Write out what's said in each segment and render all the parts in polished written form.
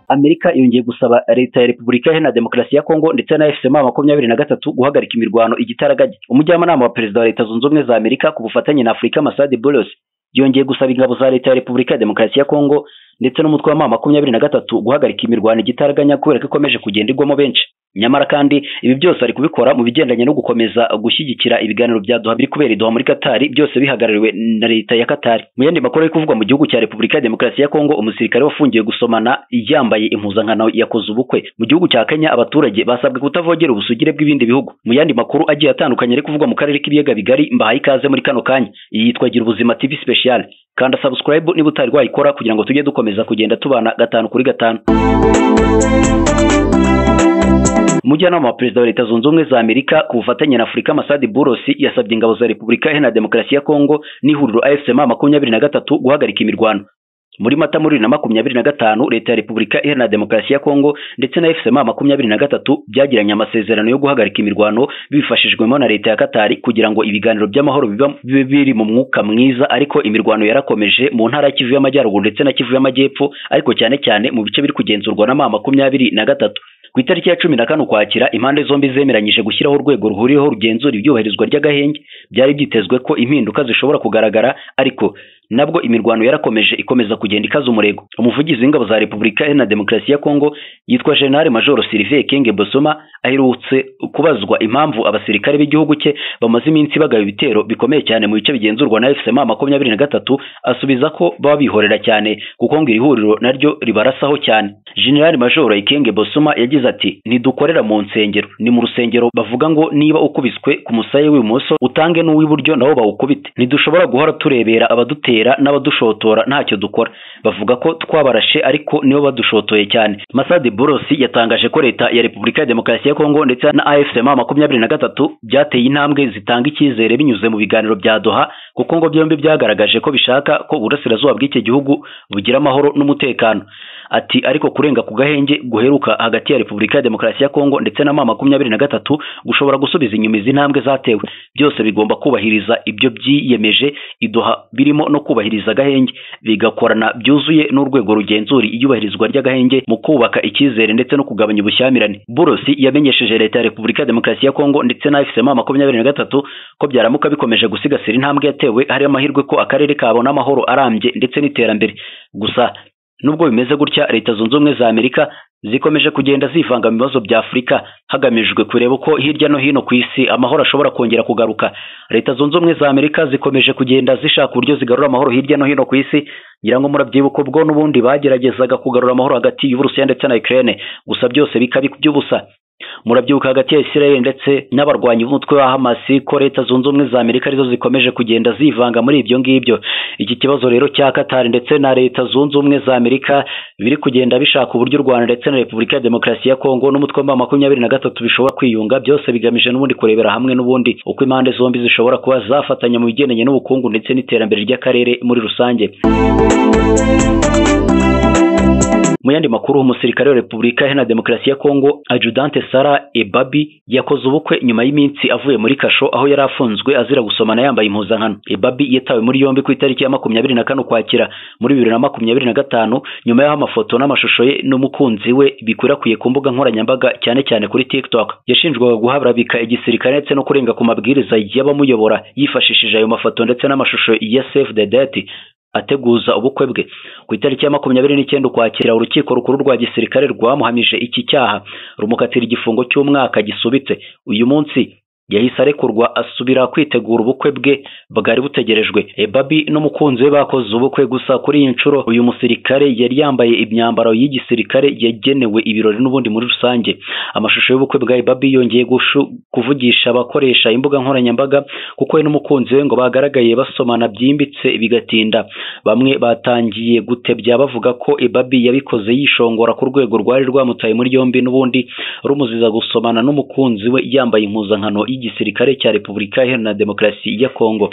Amerika yongeye gusaba leta ya Repubulika Iharanira Demokarasi ya Kongo ndetse na AFC M23 guhagarika imirwano igitaraganya. Umujyanama wa Perezida wa Leta Zunze Ubumwe za Amerika ku bufatanye na Afurika Masadi Boulos yongeye gusaba ingabo za leta ya Repubulika ya Demokarasi ya Kongo ndetse n'umutwe wa M23 guhagarika imirwano igitaraganya kubera ko ikomeje kugenda igwamo benshi. Nyamara kandi ibi byose ari kubikora mu bigendanye no gukomeza gushyigikira ibiganiro bya Doha biri kubera Doha muri Qatar, byose bihagarariwe na leta ya Qatar. Mu yandi makuru ari kuvugwa mu gihugu cya Repubulika ya Demokarasi ya Kongo, umusirikare wafungiye gusomana yambaye impuzankano yakoze ubukwe. Mu gihugu cya Kenya abaturage basabwe kutavogera ubusugire bw'ibindi bihugu. Mu yandi makuru agiye atandukanye ari kuvugwa mu karere k'ibiyaga bigari, mbahaye ikaze muri kano kanya. Iyi yitwa Gira Ubuzima TV Special. Kanda subscribe niba utari wayikora kugira ngo tujye dukomeza kugenda tubana 5 kuri 5. Umujyanama wa Perezida wa Leta Zunze Ubumwe za Amerika ku bufatanye na Afurika Masadi Boulos yasabye ingabo za Repubulika Iharanira Demokarasi ya Kongo n'ihuriro AFC M23 guhagarika imirwano. Muri Mata muri 2025 Leta ya Repubulika Iharanira Demokarasi ya Kongo ndetse na AFC M23 byagiranye amasezerano yo guhagarika imirwano bifashijwemo na Leta ya Qatar kugira ngo ibiganiro by'amahoro bibe biri mu mwuka mwiza, ariko imirwano yarakomeje mu ntara ya Kivu y'Amajyaruguru ndetse na Kivu y'Amajyepfo, ariko cyane cyane mu bice biri kugenzurwa na M23. Ku itariki ya 14 Ukwakira impande zombi zemeranyije gushyiraho urwego ruhuriyeho rugenzura ibyubahirizwa ry'agahenge. Byari byitezwe ko impinduka zishobora kugaragara, ariko nabwo imirwano yarakomeje ikomeza kugenda ikaza umurego. Umuvugizi w'ingabo za Repubulika Iharanira Demokarasi ya Kongo yitwa General Major Sylvain Ekenge Bosoma aherutse kubazwa impamvu abasirikare b'igihugu cye bamaze iminsi bagaba ibitero bikomeye cyane mu bice bigenzurwa na AFC M23, asubiza ko baba bihorera cyane kuko ngo iri huriro naryo ribarasaho cyane. General Major Ekenge Bosoma yagize ati: "Ntidukorera mu nsengero, ni mu rusengero bavuga ngo niba ukubiswe ku musaya w'ibumoso utange n'uw'iburyo nabo bawukubite. Ntidushobora guhora turebera abadutera n'abadushotora ntacyo dukora. Bavuga ko twabarashe ariko nibo badushotoye cyane." Masadi Boulos yatangaje ko leta ya Repubulika ya Demokarasi ya Kongo ndetse na AFC M23 byateye intambwe zitanga icyizere binyuze mu biganiro bya Doha, kuko ngo byombi byagaragaje ko bishaka ko uburasirazuba bw'iki gihugu bugira amahoro n'umutekano. Ati: "Ariko kurenga ku gahenge guheruka hagati ya Repubulika ya Demokarasi ya Kongo ndetse na M23 gushobora gusubiza inyuma izi ntambwe zatewe. Byose bigomba kubahiriza ibyo byiyemeje idoha, birimo no kubahiriza agahenge, bigakorana byuzuye n'urwego rugenzura iyubahirizwa ry'agahenge mu kubaka icyizere ndetse no kugabanya ubushyamirane." Boulos yamenyesheje leta ya Repubulika ya Demokarasi ya Kongo ndetse na AFC M23 ko byaramuka bikomeje gusigasira intambwe yatewe hari amahirwe ko akarere kabona amahoro arambye ndetse n'iterambere. Gusa nubwo bimeze gutya, Leta Zunze Ubumwe za Amerika zikomeje kugenda zivanga mu bibazo bya Afurika hagamijwe kureba uko hirya no hino ku isi amahoro ashobora kongera kugaruka. Leta Zunze Ubumwe za Amerika zikomeje kugenda zishaka uburyo zigarura amahoro hirya no hino ku isi. Ngira ngo murabyibuka ubwo n'ubundi bageragezaga kugarura amahoro hagati y'Uburusiya ndetse na Ukraine, gusa byose bikaba iby'ubusa. Murabyibuka hagati ya Israel ndetse n'abarwanyi b'umutwe wa Hamas ko Leta Zunze Ubumwe za Amerika arizo zikomeje kugenda zivanga muri ibyo ngibyo. Iki kibazo rero cya Qatar ndetse na Leta Zunze Ubumwe za Amerika biri kugenda bishaka uburyo u Rwanda ndetse na Repubulika ya Demokarasi ya Kongo n'umutwe wa M23 bishobora kwiyunga, byose bigamije n'ubundi kurebera hamwe n'ubundi uko impande zombi zishobora kuba zafatanya mu bigendanye n'ubukungu ndetse n'iterambere ry'akarere muri rusange. Mu yandi makuru, umusirikare wa Repubulika Iharanira Demokarasi ya Kongo Adjudante Sarah Ebabi yakoze ubukwe nyuma y'iminsi avuye muri kasho aho yari afunzwe azira gusomana yambaye impuzankano. Ebabi yatawe muri yombi ku itariki ya 24 Ukwakira muri 2025 nyuma y'aho amafoto n'amashusho ye n'umukunzi we bikwirakwiye ku mbuga nkoranyambaga cyane cyane kuri TikTok. Yashinjwaga guhabarabika igisirikare ndetse no kurenga ku mabwiriza y'abamuyobora yifashishije ayo mafoto ndetse n'amashusho ya Save the Date ateguza ubukwe bwe. Ku itariki ya 29 Ukwakira urukiko rukuru rwa gisirikare rwamuhamije iki cyaha rumukatira igifungo cy'umwaka gisubitse. Uyu munsi yahise arekurwa asubira kwitegura ubukwe bwe bwari butegerejwe. Ebabi n'umukunzi we bakoze ubukwe, gusa kuri iyi nshuro uyu musirikare yari yambaye imyambaro y'igisirikare yagenewe ibirori n'ubundi muri rusange. Amashusho y'ubukwe bwa Ebabi yongeye kuvugisha abakoresha imbuga nkoranyambaga kuko we n'umukunzi we ngo bagaragaye basomana byimbitse bigatinda. Bamwe batangiye gutebya bavuga ko Ebabi yabikoze yishongora ku rwego rwari rwamutaye muri yombi n'ubundi rumuziza gusomana n'umukunzi we yambaye impuzankano y'igisirikare cya Repubulika Iharanira Demokarasi ya Kongo.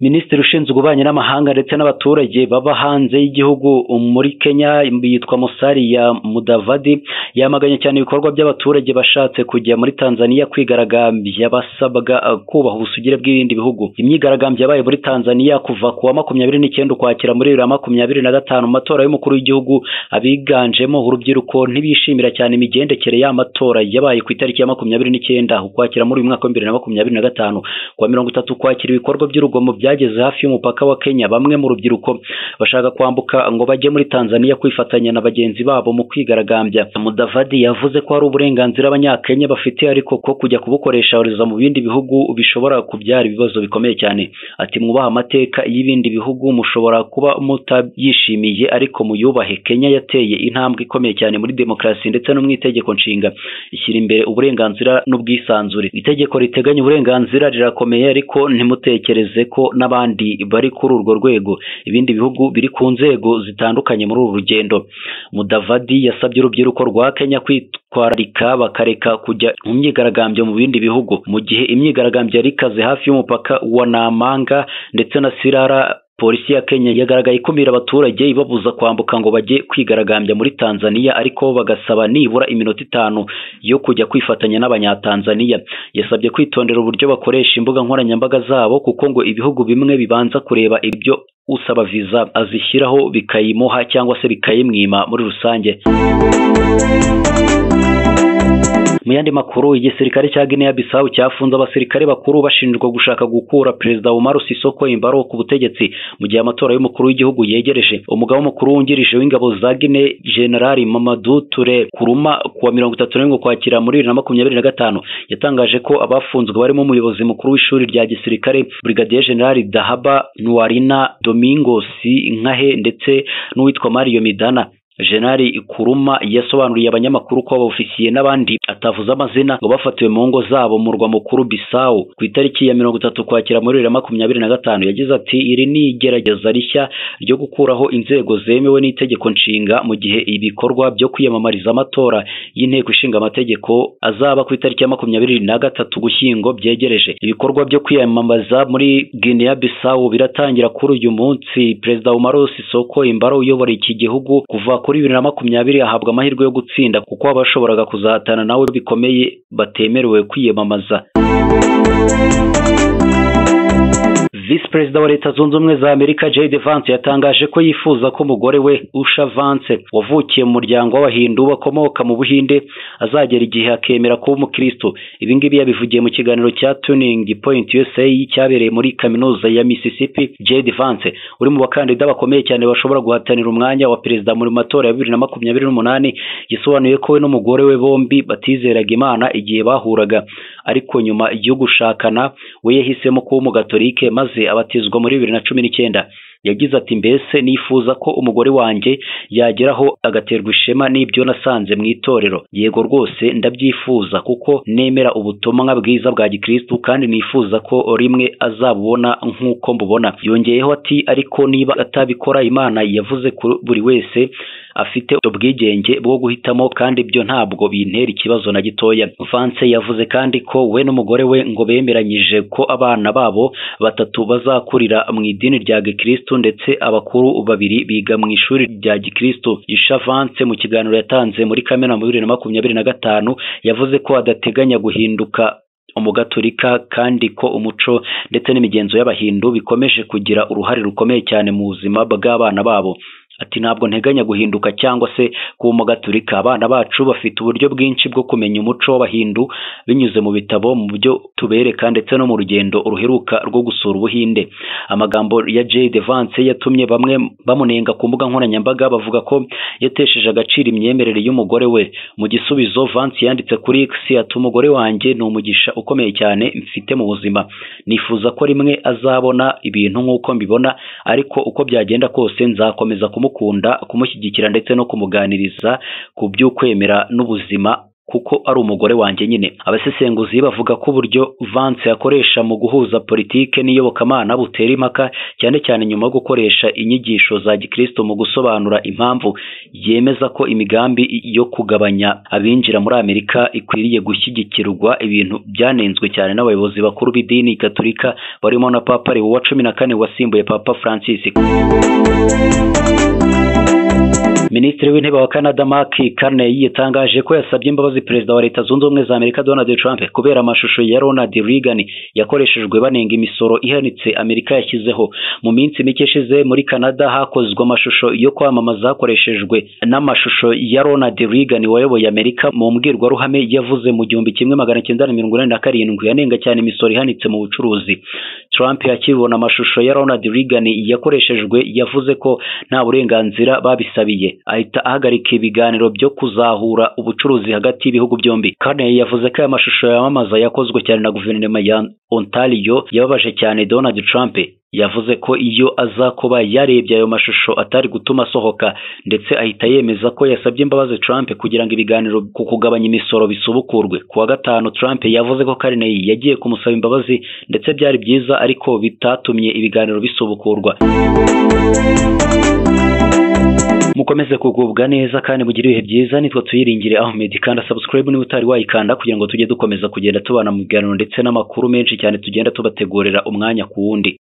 Minisitiri ushinzwe ububanyi n'amahanga ndetse n'abaturage baba hanze y'igihugu muri Kenya yitwa Musalia Mudavadi yamaganye cyane ibikorwa by'abaturage bashatse kujya muri Tanzania kwigaragambya basabwa kubaha ubusugire bw'ibindi bihugu. Imyigaragambyo yabaye muri Tanzania kuva ku wa 29 Ukwakira muri 2025 mu matora y'umukuru w'igihugu. Abiganjemo urubyiruko ntibishimira cyane imigendekere y'amatora yabaye ku itariki ya 29 Ukwakira muri uyu mwaka wa 2025. Ku wa 30 Ukwakira ibikorwa by'urugomo byageze hafi y'umupaka wa Kenya. Bamwe mu rubyiruko bashaka kwambuka ngo bajye muri Tanzania kwifatanya na bagenzi babo mu kwigaragambya. Mudavadi yavuze ko hari uburenganzira abanyakenya bafite ariko ko kujya kubukoresha mu bindi bihugu bishobora kubyara ibibazo bikomeye cyane. Ati mwubaha amateka y'ibindi bihugu, mushobora kuba mutabyishimiye ariko muyubahe. Kenya yateye intambwe ikomeye cyane muri demokarasi ndetse no mu itegeko nshinga ishyira imbere uburenganzira n'ubwisanzure. Itegeko riteganya uburenganzira rirakomeye ariko ntimutekereze ko n'abandi bari kuri urwo rwego. Ibindi bihugu biri ku nzego zitandukanye muri uru rugendo. Mudavadi yasabye urubyiruko rwa Kenya kwitwararika bakareka kujya mu myigaragambyo mu bindi bihugu. Mu gihe imyigaragambyo yari ikaze hafi y'umupaka wa Namanga ndetse na Sirara, polisi ya Kenya yagaragaye ikumira abaturage ibabuza kwambuka ngo bajye kwigaragambya muri Tanzania, ariko bagasaba nibura iminota 5 yo kujya kwifatanya n'abanyatanzania. Yasabye kwitondera uburyo bakoresha imbuga nkoranyambaga zabo kuko ngo ibihugu bimwe bibanza kureba ibyo usaba visa azishyiraho bikayimuha cyangwa se bikayimwima muri rusange. Mu yandi makuru, igisirikare cya Guinea Bissau cyafunze abasirikare bakuru bashinjwa gushaka gukura Perezida Umaru Sissoco Embaló ku butegetsi mu gihe amatora y'umukuru w'igihugu yegereje. Umugaba mukuru wungirije w'ingabo za Guinea General Mamadou Touré Kuruma ku wa 31 Ukwakira muri 2025 yatangaje ko abafunzwe barimo umuyobozi mukuru w'ishuri rya gisirikare Brigadier General Dahaba Nuarina Domingos Nkahe ndetse n'uwitwa Mario Midana. General Kuruma yasobanuriye abanyamakuru ko abofisiye n'abandi atavuze amazina ngo bafatiwe mu ngo zabo mu murwa mukuru Bissau ku itariki ya 30 Ukwakira muri 2025. Yagize ati iri ni igerageza rishya ryo gukuraho inzego zemewe n'itegeko nshinga mu gihe ibikorwa byo kwiyamamariza amatora y'inteko ishinga amategeko azaba ku itariki ya 23 Ugushyingo byegereje. Ibikorwa byo kwiyamamaza muri Guinea Bissau biratangira kuri uyu munsi. Perezida Umaru Sissoco Embaló uyobora iki gihugu kuva kuri 2020 ahabwa amahirwe yo gutsinda kuko abashoboraga kuzahatana nawe bikomeye batemerewe kwiyamamaza. Visi Perezida wa Leta Zunze Ubumwe za Amerika J.D. Vance yatangaje ko yifuza ko umugore we Usha Vance wavukiye mu muryango w'Abahindu bakomoka mu Buhinde azagera igihe akemera kuba umukristo. Ibi ngibi yabivugiye mu kiganiro cya Turning Point USA cyabereye muri kaminuza ya Mississippi. J.D. Vance uri mu bakandida bakomeye cyane bashobora guhatanira umwanya wa perezida muri matora ya 2028 yasobanuye ko we n'umugore we bombi batizeraga Imana igihe bahuraga, ariko nyuma yo gushakana we yahisemo kuba umugatolike maze abatizwa muri 2019. Yagize ati mbese nifuza ko umugore wanjye yageraho agaterwa ishema n'ibyo nasanze mu itorero. Yego rwose ndabyifuza kuko nemera ubutumwa bwiza bwa gikristo kandi nifuza ko rimwe azabubona nk'uko mbubona. Yongeyeho ati ariko niba atabikora Imana yavuze ko buri wese afite ubwigenge bwo guhitamo kandi ibyo ntabwo bintera ikibazo na gitoya. Vance yavuze kandi ko we n'umugore we ngo bemeranyije ko abana babo batatu bazakurira mu idini rya gikristo ndetse abakuru babiri biga mu ishuri rya gikristo. Isha Vance mu kiganiro yatanze muri Kamena mu 2025 yavuze ko adateganya guhinduka umugatolika kandi ko umuco ndetse n'imigenzo y'abahindu bikomeje kugira uruhare rukomeye cyane mu buzima bw'abana babo. Ati ntabwo nteganya guhinduka cyangwa se kuba umugatolika. Abana bacu bafite uburyo bwinshi bwo kumenya umuco w'abahindu binyuze mu bitabo, mu byo tubereka ndetse no mu rugendo ruheruka rwo gusura Ubuhinde. Amagambo ya J.D. Vance yatumye bamwe bamunenga ku mbuga nkoranyambaga bavuga ko yatesheje agaciro imyemerere y'umugore we. Mu gisubizo Vance yanditse kuri X ati umugore wanjye ni umugisha ukomeye cyane mfite mu buzima. Nifuza ko rimwe azabona ibintu nk'uko mbibona, ariko uko byagenda kose nzakomeza kumukunda, kumushyigikira ndetse no kumuganiriza ku by'ukwemera n'ubuzima kuko ari umugore wanjye nyine. Abasesenguzi bavuga ko uburyo Vance akoresha mu guhuza politike n'iyobokamana butera impaka, cyane cyane nyuma yo gukoresha inyigisho za gikristo mu gusobanura impamvu yemeza ko imigambi yo kugabanya abinjira muri Amerika ikwiriye gushyigikirwa, ibintu byanenzwe cyane n'abayobozi bakuru b'idini Gatolika barimo na Papa Leo wa 14 wasimbuye Papa Francis. Minisitiri w'Intebe wa Canada Mark Carney yatangaje ko yasabye imbabazi Perezida wa Leta Zunze Ubumwe za Amerika Donald Trump kubera amashusho ya Ronald Reagan yakoreshejwe banenga imisoro ihanitse Amerika yashyizeho. Mu minsi mike ishize muri Canada hakozwe amashusho yo kwamamaza hakoreshejwe n'amashusho ya Ronald Reagan wayoboye Amerika mu mbwirwaruhame yavuze mu 1987 yanenga cyane imisoro ihanitse mu bucuruzi. Trump yakibona amashusho ya Ronald Reagan yakoreshejwe yavuze ko nta burenganzira babisabiye, ahita ahagarika ibiganiro byo kuzahura ubucuruzi hagati y'ibihugu byombi. Carney yavuze ko aya mashusho yamamaza yakozwe cyane na guverinoma ya Ontario yababaje cyane Donald Trump. Yavuze ko iyo aza kuba yarebye ayo mashusho atari gutuma asohoka, ndetse ahita yemeza ko yasabye imbabazi Trump kugira ngo ibiganiro ku kugabanya imisoro bisubukurwe. Ku wa gatanu Trump yavuze ko Carney yagiye kumusaba imbabazi ndetse byari byiza ariko bitatumye ibiganiro bisubukurwa. Mukomeze kugubwa neza kandi mugire ibihe byiza. Nitwa Tuyiringire Ahmed, kanda subscribe niba utari wayikanda kugira ngo tujye dukomeza kugenda tubana mu biganiro ndetse n'amakuru menshi cyane tugenda tubategurira umwanya ku wundi.